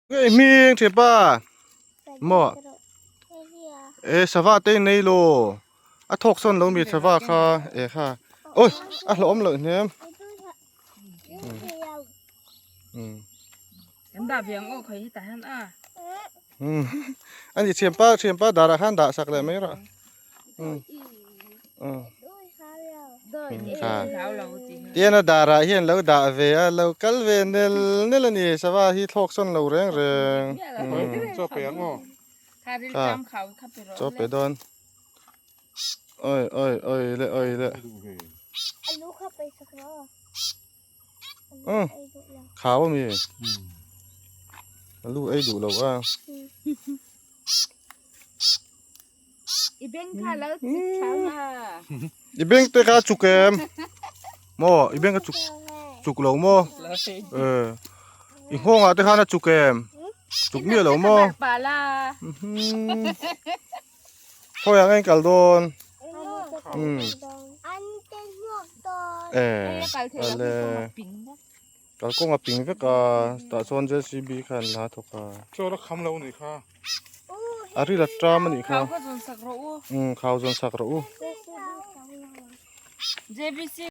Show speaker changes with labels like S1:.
S1: Nge hming thianpa maw e sava te nei lo a thawk sawn lo mi sava kha e kha oi a hlawhawm loh hnem ani thianpa thianpa darah khan dah sak leh mai rawh. Tiana darah hian lo dah ve a lo kal ve nel nel a ni sava hi thlawk sawn lo reng reng chaw pe dawn oi oi oi le oi le khau a mi a lu ei duh lo a.
S2: I beng kha lo chik thlang a.
S1: I beng te kha chuk em? Maw i beng kha chuk chuk lo maw? Eh. I nghawng ah te khan a chuk em? Chuk miah lo maw? Khawi ah nge in kal dawn? Um. Eh. Ale. Kalkawng a ping vek a, tah chuan JCB khan la thawk a.
S3: Chaw la kham lo a nih kha.
S1: A ril a ṭam a nih kha.
S2: Khau kha zawn sak rawh u.
S1: Umm khau zawn sak rawh u.
S2: JBC.